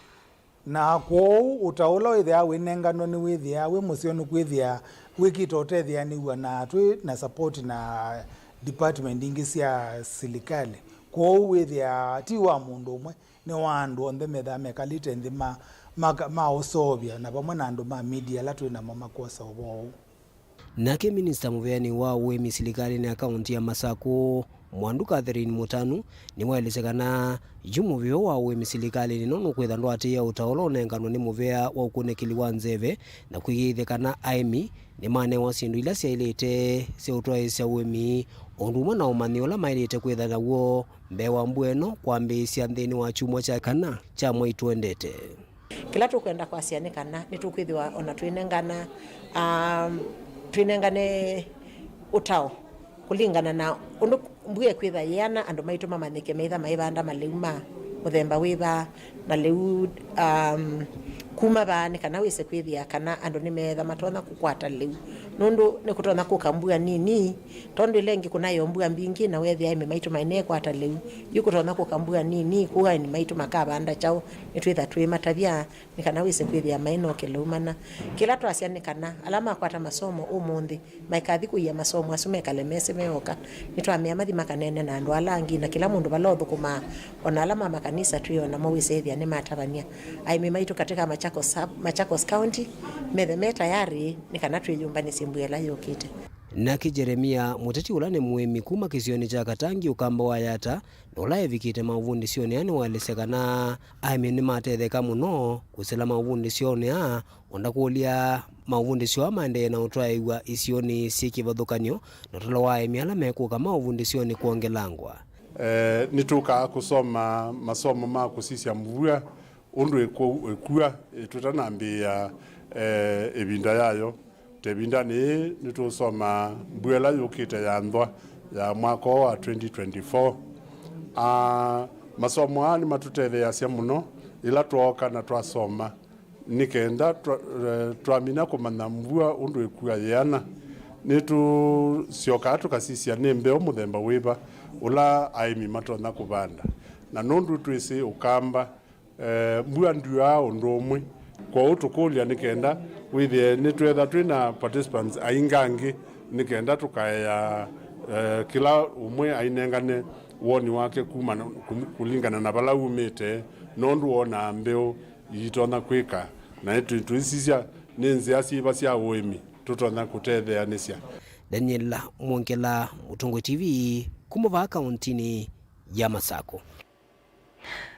na kwoou ũtao ũla wĩthĩawa wĩnenganwa nĩwĩthĩawa wĩ mũseo nĩkwĩthĩa wĩkĩte ũtetheanĩw'a na twĩ na support na department ingĩ sya silikalĩ. Kwoou wĩthĩaa ti wa mũndũ ũmwe, nĩ wa andũ onthe methaa mekalĩte nthĩ ma, ma, maũseũvya, na vamwe na andũ ma media ala twĩ namo makwosa ũvoo ũũ. Nake minista mũveanĩ wa ũĩmi silikalĩnĩ ya kaunti ya Masakũ, Mwandu Catherine Mũtanu, nĩwaelesya kana yu mũveo wa ũĩmi silikalĩnĩ no nũkwĩtha ndwatĩĩa ũtao ũla ũnenganwe nĩ mũvea wa ũkunĩkĩli wa nzeve, na kwĩyĩĩthya kana aĩmi nĩmanewa syĩndũ ila syaĩlĩte sya ũtwaĩĩsya ũĩmi, o ũndũ ũmwe na ũmanyi ũla maĩlĩte kwĩtha naw'o mbee wa mbua ĩno kwambĩĩsya nthĩnĩ wa kyumwa kya kana kya mwei tũendete. Kĩla tũkwenda kwasya nĩ kana nĩtũkwĩthĩwa ona twĩnengana, um, twĩnengane ũtao kũlingana na ũndũ mbua ĩkwĩtha yĩana, andũ maitũ mamanyĩke meitha maivanda malĩu ma mũthemba wĩva, na lĩu, um, kuma vaa nĩ kana wĩse kwĩthĩa kana andũ nĩmeetha matonya kũkwata lĩu, nũndũ nĩkũtonya kũka mbua nini, tondũ ĩla ĩngĩ kũnayo mbua mbingĩ na weethĩa aĩmi maitũ mainekwata lĩu. Yu kũtonya kũka mbua nini, kwoou aĩmi maitũ makavanda kyaũ? Nĩtwĩtha twĩmatavya nĩ kana wĩse kwĩthĩa maĩ na ũkĩlĩu mana. Kĩla twasya nĩ kana ala makwata masomo ũmũnthĩ maikathi kũia masomo asu mekale mesĩ meoka. Nĩtwamea mathi makaneene na andũ ala angĩ, na kĩla mũndũ vala ũthũkũmaa, o na ala ma makanisa twĩ o namo wĩse ĩthĩa nĩmatavany'a. Aĩmi maitũ katĩ ka Machakos, Machakos County methe me tayarĩ nĩ kana twĩyũmbanĩsye mbua ĩla yũkĩte. Nake Jeremia, mũteti ũla nĩ mũĩmi kuma kĩsionĩ kya Katangi ũkamba wa Yata, na ũla evikĩte maũvundĩsyonĩ aa nĩwaelesya kana aĩmi nĩmatetheka mũno kũsĩla maũvundĩsyonĩ aa, o na kũlya maũvundĩsyo aa maendee na ũtwaĩĩw'a isionĩ syĩ kĩvathũkany'o na ũtalo wa aĩmi ala mekũka maũvundĩsyonĩ kwongelangwa. Eh, nĩtũkaa kũsoma masomo ma kũsisya mbua ũndũ ĩkũ-, ĩkua, eh, tũtanambĩĩa, eh, ĩvinda yayo. Ta ĩvindanĩ yĩĩ nĩtũũsoma mbua ĩla yũkĩte ya nthwa ya mwaka ũũ wa twenty twenty-four. Ah, masomo aa nĩmatũtetheeasya mũno yĩla twooka na twasoma, nĩ kenda twa-, eh, twamina kũmanya mbua ũndũ ĩkua yĩana. Nĩtũsyokaa tũkasisya nĩ mbeũ mũthemba wĩva ũla aĩmi matonya kũvanda. Na nũndũ twĩsĩ ũkamba, eh, mbua ndyuaa ũndũ ũmwe. Kwoou tũkũlya nĩ kenda wĩthĩe nĩtwetha twĩ na participants aingangĩ nĩ kenda tũkaea, eh, kĩla ũmwe ainengane woni wake kuma na, kum-, kũlingana na vala umĩte, nũndũ wonaa mbeũ iitonya kwĩka, na tũ-, tũisisya nĩ nzĩa syĩva sya ũĩmi tũtonya kũtetheanĩsya. Daniel Mwongela, Mũtongoi T V, kuma vaa kauntinĩ ya Masakũ.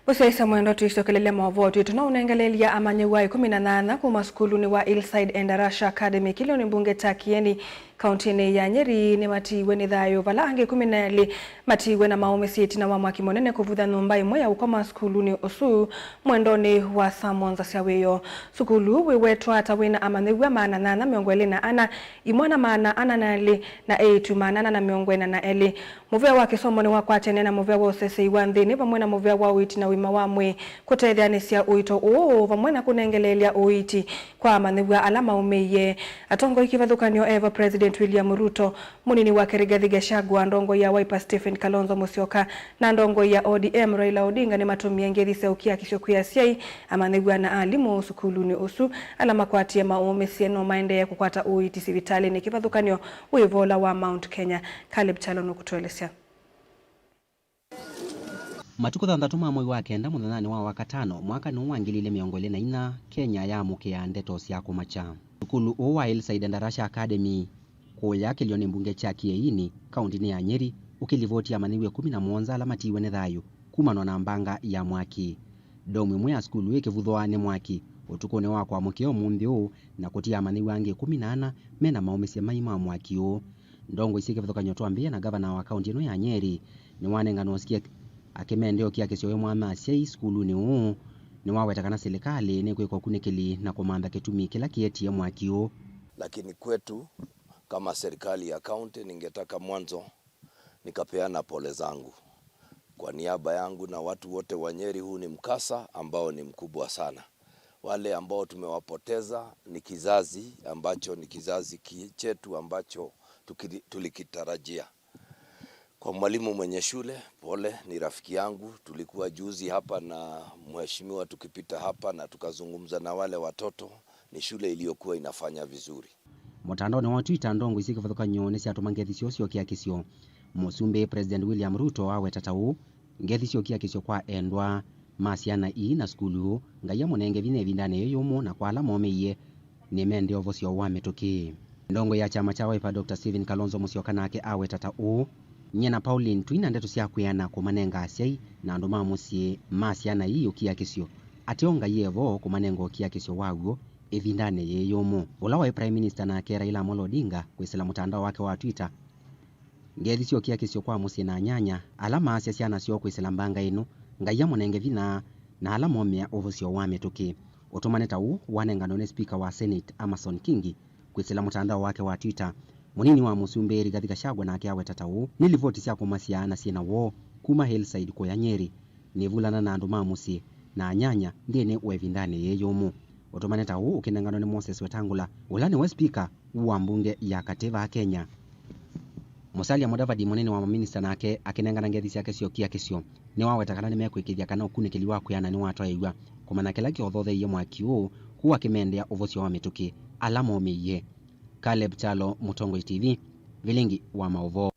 Ũsyaĩĩsya mwendwa, tũicokelelya maũvoo twitũ na ũnengeleelya amanyĩw'a ĩkũmi na nyanya kuma sukulunĩ wa Hillside Endarasha Academy kĩlĩonĩ mbunge kya Kieni, kauntinĩ ya Nyeri, nĩmatiiwe nĩ thayũ, vala angĩ ĩkũmi na elĩ matiiwe na maũmĩsye ĩtina wa mwaki mũnene kũvutha nyũmba ĩmwe ya ũkoma sukulunĩ ũsu mwendonĩ wa saa mũonza sya wĩoo. Sukulu wĩwetwa ta wĩna amanyĩw'a maana nyanya mĩongo ĩlĩ na ana, imwana maana ana na elĩ, na eĩtu maana ana na mĩongo ĩna na elĩ. Mũvea wa kĩsomo nĩwakwatene na mũvea wa ũsesei wa nthĩnĩ vamwe na mũvea wa ũiiti na ũima wa mwĩĩ kũtetheanĩsya ũito ũũ vamwe na kũnengeleelya ũiiti kwa amanyĩw'a ala maũmĩie. Atongoi kĩvathũkany'o e vo President William Ruto, mũnini wake Rigathi Gachagua, ndongoi ya Wiper Stephen Kalonzo Musyoka, na ndongoi ya O D M Raila Odinga nĩmatũmie ngeithi sya ũkiakisyo kwĩ asyai, amanyĩw'a na alimũ sukulunĩ ũsu. Ala makwatie maũmĩsye no maendee kũkwata ũiiti sivitalĩnĩ kĩvathũkany'o wĩ vo ũla wa Mount Kenya. Caleb Chalo nũkũtũelesya. Matukũ thanthatũ ma mwei wa kenda mũthenyanĩ wa Wakatano mwakanĩ ũũ wa ngili ilĩ mĩongo ĩlĩ na inya, Kenya yaamũkĩa ndeto sya kũmakya. Sukulu ũũ wa Hillside Endarasha Academy kũya kĩlĩonĩ mbunge kya Kieni, kauntinĩ ya Nyeri, ũkĩlivoti amanyĩw'a ĩkũmi na mũonza ala matiiwe nĩ thayũ kumanwa na mbanga ya mwaki. Domu ĩmwe ya sukulu ĩkĩvuthwa nĩ mwaki ũtukũnĩ wa kwamũkĩa ũmũnthĩ ũũ, na kũtia amanyĩw'a angĩ ĩkũmi na ana me na maũmĩsye mai ma mwaki ũũ. Ndongoi syĩ kĩvathũkany'o twambĩĩa na ngavana wa kaunti ĩno ya Nyeri nĩwanengana ũsiki akĩmendea ũkiakĩsyo wĩ mwana asyai sukulunĩ ũũ. Nĩwaweta kana silikalĩ nĩkwĩka ũkunĩkĩli na kũmantha kĩtumi kĩla kĩetie mwaki ũũ. Lakini kwetu kama serikali ya kaunti, ningetaka mwanzo nikapeana pole zangu kwa niaba yangu na watu wote wa Nyeri. Huu ni mkasa ambao ni mkubwa sana. Wale ambao tumewapoteza ni kizazi ambacho ni kizazi ki-, chetu ambacho tukili-, tulikitarajia. Kwa mwalimu mwenye shule, pole, ni rafiki yangu. Tulikuwa juzi hapa na mheshimiwa tukipita hapa na tukazungumza na wale watoto. Ni shule iliyokuwa inafanya vizuri. Mũtandaonĩ wa Twitter, ndongoi syĩ kĩvathũkany'o nĩsyatũma ngethi syoo sya ũkiakĩsyo. Mũsumbĩ President William Ruto aweta ta ũũ, ngethi sya ũkiakĩsyo kwa endwa ma syana ii na sukulu, Ngai amũnenge vinya ĩvindanĩ yĩĩ yũmũ, na kwa ala momĩie, nĩmende ũvosyo wa mĩtũkĩ. Ndongoi ya kyama kya Wiper, Doctor Stephen Kalonzo Musyoka nake aweta ta ũũ, nyie na Pauline twĩ na ndeto sya kwĩana kũmanenga asyai na andũ ma mũsyĩ ma syana ii ũkiakĩsyo. Ateo Ngai e vo kũmanenga ũkiakĩsyo wa w'o ĩvindanĩ yĩĩ yũmũ. Ũla waĩ Prime Minister nake Raila Amolo Odinga kwĩsĩla mũtandao wake wa Twitter, ngethi sya ũkiakĩsyo kwa mũsyĩ na anyanya ala maasya syana syoo kwĩsĩla mbanga ĩno, Ngai amũnenge vinya, na ala momĩa ũvosyo wa mĩtũkĩ. Ũtũmane ta ũũ wanenganwe nĩ Speaker wa Senate Amason Kingi kwĩsĩla mũtandao wake wa Twitter. Mũnini wa mũsumbĩ Rigathi Gachagua nake aweta ta ũũ, nĩ livoti sya kũmasya na syĩ na woo kuma Hillside kũya Nyeri, nĩvulana na andũ ma mũsyĩ na anyanya nthĩnĩ wa ĩvindanĩ yĩĩ yũmũ. Ũtũmane ta ũũ ũkĩnenganwa nĩ Moses Wetangula, ũla nĩwe Speaker wa mbunge ya katĩ vaa Kenya. Musalia Mudavadi, mũnene wa maminista, nake akĩnengana ngethi syake sya ũkiakĩsyo, nĩwaweta kana nĩmekwĩkĩĩthya kana ũkunĩkĩli wa kwĩana nĩwatwaĩw'a, kũmanya kĩla kĩothootheie mwaki ũũ, kũu akĩmendea ũvosyo wa mĩtũkĩ ala momĩie. Caleb Kyalo, Mũtongoi T V, vilingi wa maũvoo.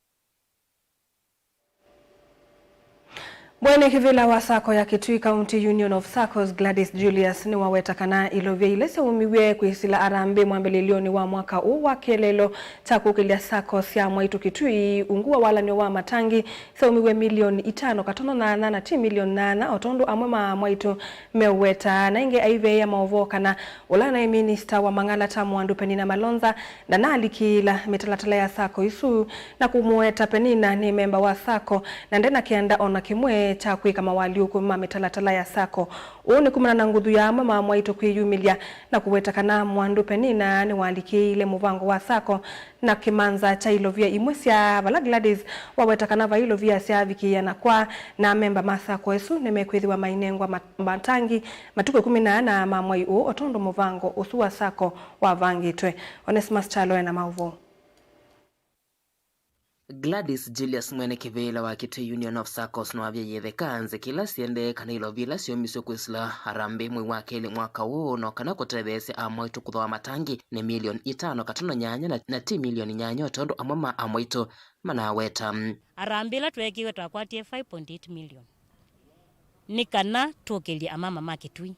Mwene kĩvĩla wa sacco ya Kitui County Union of Saccos, Gladys Julius, nĩwaweta kana ilovia ila syaumiw'e kwĩsĩla harambee mwambĩlĩlyonĩ wa mwaka ũũ wa kĩeleelo kya kũkĩlya sacco sya Mwaitu Kitui ungu wa walan'yo wa matangi syaumiw'e milioni itano katono nyanya na ti milioni nyanya, o tondũ amwe ma Mwaitu meũweta. Na ĩngĩ aiveea maũvoo kana ũla naĩ minista wa mang'alata Mwandu Penina Malonza ndanaalikĩĩla mĩtalatala ya sacco isu, na kũmũweta Penina nĩ memba wa sacco na nde na kĩanda o na kĩmwe kya kwĩka mawalyũku ma mĩtalatala ya sacco. Ũũ nĩ kumana na nguthu ya amwe ma Mwaitu kwĩyumĩlya na kũweta kana Mwandu Penina nĩwalikĩĩile mũvango wa sacco na kĩmanza kya ilovia imwe sya vala Gladys waweta kana vai ilovia syavikĩĩa na kwa, na amemba ma sacco ĩsu nĩmekwĩthĩwa mainengwa mat-, matangi matukũ ĩkũmi na ana ma mwai ũũ, o tondũ mũvango ũsu wa sacco wavangĩtwe. Onesmus Kyalo ena maũvoo. Gladys Julius, mwene kĩvĩla wa Kitui Union of Saccos, nĩwavyaie The Kanzĩ kĩla siendee kana ilovia ila syaumisye kwĩsĩla harambee mwei wa kelĩ mwaka ũũ, no kana kũtetheesya Amwaitu kũthooa matangi nĩ milioni itano katono nyanya na, na ti milioni nyanya, o tondũ amwe ma Amwaitu manaweta. Harambee ĩla tweekiwe twakwatie five point eight million nĩ kana tũkĩlye amama ma Kitui.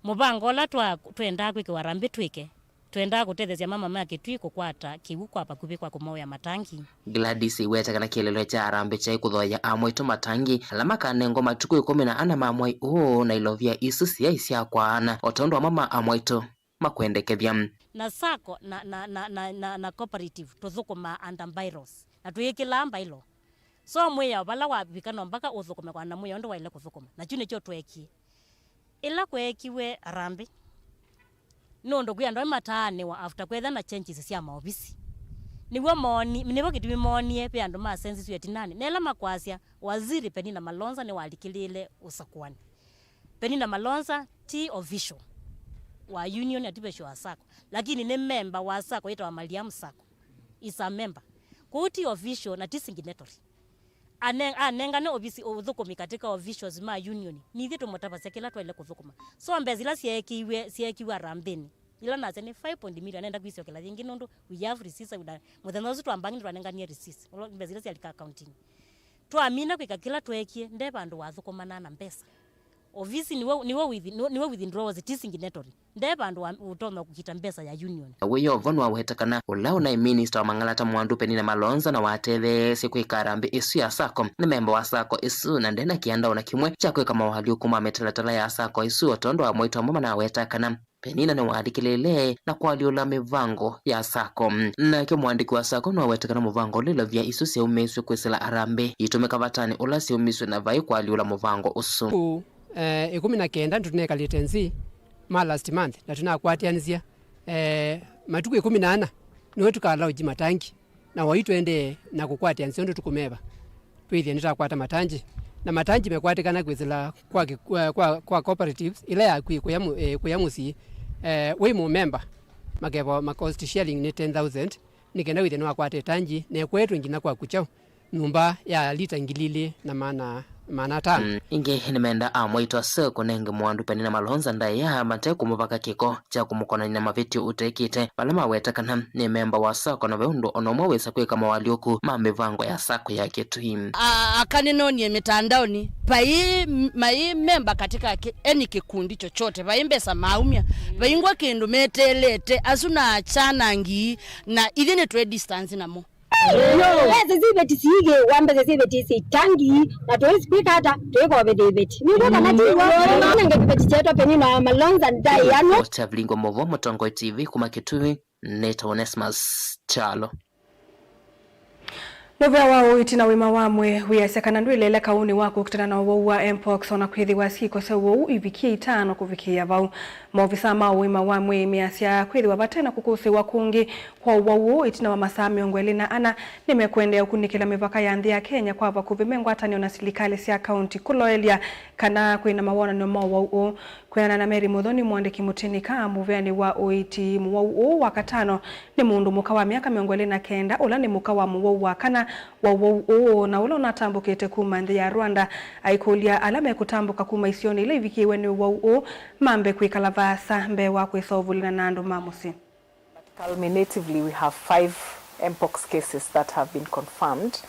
Mũvango ũla twa-, twendaa kwĩkĩwa harambee twĩke, twendaa kũtetheesya mama ma Kitui kũkwata kĩw'ũ kwa vakuvĩ kwa kũmoea matangi. Gladys aiweta kana kĩeleelo kya harambee kyaĩ kũthooea Amwaitu matangi ala makanengwa matukũ ĩkũmi na ana ma mwai ũũ, na ilovia isu syaĩ sya kwaana, o tondũ amwe ma Amwaitu makwendekethya. Na sacco na, na, na, na, na, na cooperative tũthũkũmaa under bylaws, na twĩkĩlaa bylaw. So mwĩao vala wavika no mpaka ũthũkũme kwa na mwĩao ũndũ waĩle kũthũkũma. Na kyu nĩkyo tweekie. Ĩla kweekiwe harambee, nũndũ kwĩ andũ amwe mataanĩwa after kwetha na changes sya maovisi. Nĩw'o mooni-, nĩvo kĩtumi moonie ve andũ ma census ĩtinanĩ. Na ĩla makwasya, Waziri Penina Malonza nĩwalikĩlĩĩle ũsakũanĩ. Penina Malonza ti official wa union, ati official wa sacco, lakini nĩ memba wa sacco yĩtawa Mariam Sacco. Is a member. Kwoou ti official na ti signatory. Ane-, anengane ovisi ũthũkũmi katika officials ma union. Nithyĩ tũmũtavasya kĩla twaĩle kũthũkũma. So mbesa ila syeekiwe, syeekiwe harambee-nĩ, ila nasya nĩ five point million, nenda kwisyokela yĩngĩ nũndũ we have receipts, mũthenya ũsu twambangĩte twanenganie receipts. Ũla mbesa ila syalika akauntinĩ. Twamina kwĩka kĩla tweekie, nde vandũ wathũkũmanaa na mbesa. Ovisi nĩwe, nĩwe withi-, nĩwe withdraws, ti signatory. Nde vandũ wa ũtonya kũkita mbesa ya union. Na wĩyovo nĩwaweta kana ũla ũnaĩ minista wa mang'alata Mwandu Penina Malonza na watetheesye kwĩka harambee ĩsu ya sacco nĩ memba wa sacco ĩsu, na nde na kĩanda o na kĩmwe kya kwĩka mawalyũku ma mĩtalatala ya sacco ĩsu, o tondũ Amwaitu amwe manaweta kana Penina nĩwalikĩlĩĩle na kũalyũla mĩvango ya sacco. Nake mũandĩki wa sacco nĩwaweta kana mũvango ũla ilovia isu syaumisye kwĩsĩla harambee itũmĩka vatanĩ ũla syaumisye na vai kũalyũla mũvango ũsu. Kũ, eh, ĩkũmi na kenda nĩtũnekalĩte nzĩ ma last month na tũnakwatĩanĩsya, eh, matukũ ĩkũmi na ana nĩwe tũkalaunji matangi. Na wai tũendee na kũkwatĩanĩsya ũndũ tũkũmeva, twĩthĩe nĩtakwata matangi Na matanji mekwatĩkana kwĩsĩla kwa, kĩ- kwa, kwa, kwa cooperatives ĩla yakwĩ kũya, mũ- eh, kũya mũsyĩ. Eh, wĩ mũmemba, makeva ma cost sharing nĩ ten thousand, nĩ kenda wĩthĩe nĩwakwata ĩtanji na ĩkũetwe nginya kwaku kyaũ, nyũmba ya lita ngili ilĩ na maana, maana atano. Mm, ĩngĩ nĩmenda amwaitwa Sir kũnenge mũandũ Penina Malonza ndaĩa mate kũmũvaka kĩko kya kũmũkonany'a na mavĩtyo ũtekĩte, vala maweta kana nĩ memba wa sacco na ve ũndũ ona ũmwe wĩsa kwĩka moalyũku ma mĩvango ya sacco ya Kĩtui. A- aka nĩnonie mĩtandaoni, vai mai memba katika ki- any kikundi chochote, vai mbesa maumya, vaingwa kĩndũ meteelete, asu na achanangi, na ithyĩ nĩtwĩ distance namo. Mbesa sya iveti siigĩwa, mbesa sya iveti sitangi, na tũĩsĩ kwĩka ata? Tũĩkovethya iveti. Nĩw'o kana tiw'o? Nenge kĩveti kyeetwa Penina Malonza ndaĩanwa. Kyavilingwa Movo, Mũtongoi T V kuma Kĩtui, nĩtawa Onesmus Kyalo. Mũvea wa ũiiti na ũima wa mwĩĩ wĩasya kana ndwĩleleka ũnĩ wa kũkitana na ũwau wa mpox, ona kwĩthĩwa syĩko sya ũwau ivikie itano kũvikĩĩa vau. Maovisaa ma ũima wa mwĩĩ measya kwĩthĩwa vate na kũkũsĩĩwa kũngĩ kwa ũwau ũũ ĩtina wa masaa mĩongo ĩlĩ na ana, nĩmekũendeea ũkunĩkĩla mĩvaka ya nthĩ ya Kenya kwa vakuvĩ me ngwatanĩo na silikalĩ sya kaunti kũloelya kana kwĩ na mawonany'o ma ũwau ũũ. Kwĩanana na Mary Mũthoni, mũandĩki mũtĩnĩka mũveanĩ wa ũiiti, mũwau ũũ wa katano nĩ mũndũ mũka wa myaka mĩongo ĩlĩ na kenda, ũla nĩ mũka wa mũwau wa kana wa ũwau ũũ, na ũla ũnatambũkĩte kuma nthĩ ya Rwanda, aikũlya ala mekũtambũka kuma isionĩ ila ivikĩĩwe nĩ ũwau ũũ mambe kwĩkala vaasa mbee wa kwĩsa ũvulana na andũ ma mũsyĩ. But culminatively, we have five mpox cases that have been confirmed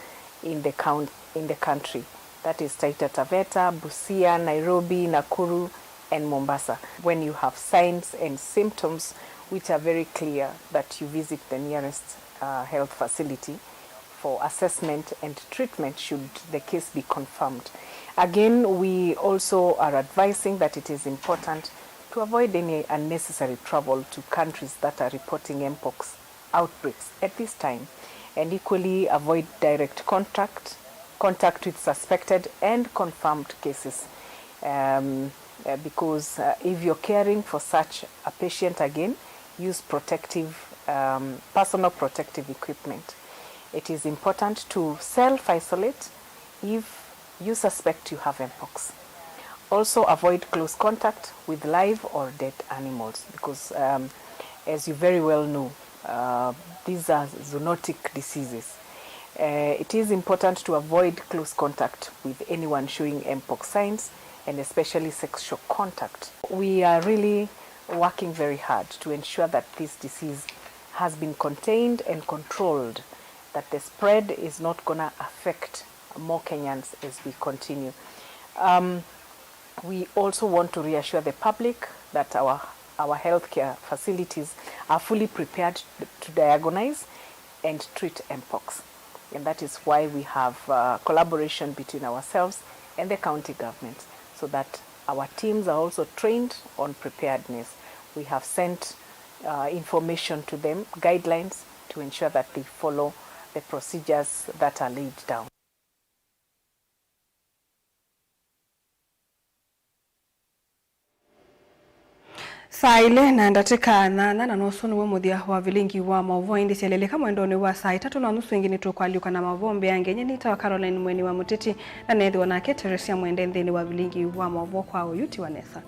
in the count- in the country. That is Taita Taveta, Busia, Nairobi, Nakuru, and Mombasa. When you have signs and symptoms which are very clear, that you visit the nearest, uh, health facility for assessment and treatment should the case be confirmed. Again, we also are advising that it is important to avoid any unnecessary travel to countries that are reporting mpox outbreaks at this time, and equally avoid direct contact, contact with suspected and confirmed cases, um, uh, because, uh, if you're caring for such a patient again, use protective, um, personal protective equipment. It is important to self-isolate if you suspect you have mpox. Also avoid close contact with live or dead animals because, um, as you very well know, uh, these are zoonotic diseases. Uh, it is important to avoid close contact with anyone showing mpox signs and especially sexual contact. We are really working very hard to ensure that this disease has been contained and controlled, that the spread is not gonna affect more Kenyans as we continue. Um, we also want to reassure the public that our, our healthcare facilities are fully prepared to diagnose and treat mpox. And that is why we have, uh, collaboration between ourselves and the county government, so that our teams are also trained on preparedness. We have sent, uh, information to them, guidelines, to ensure that they follow the procedures that are laid down. Saa ilĩ na ndatĩka nyanya, na nũsu nĩw'o mũthya wa vilingi wa maũvoo, ĩndĩ syelelĩka mwendonĩ wa saa itatũ na nusu ĩngĩ nĩtũkwalyũka na maũvoo mbeange. Nyie nĩtawa Caroline Mweni wa Mũteti, na neethĩwa nake Teresia Mwende nthĩnĩ wa vilingi wa maũvoo kwa ũyu ti wa nesa.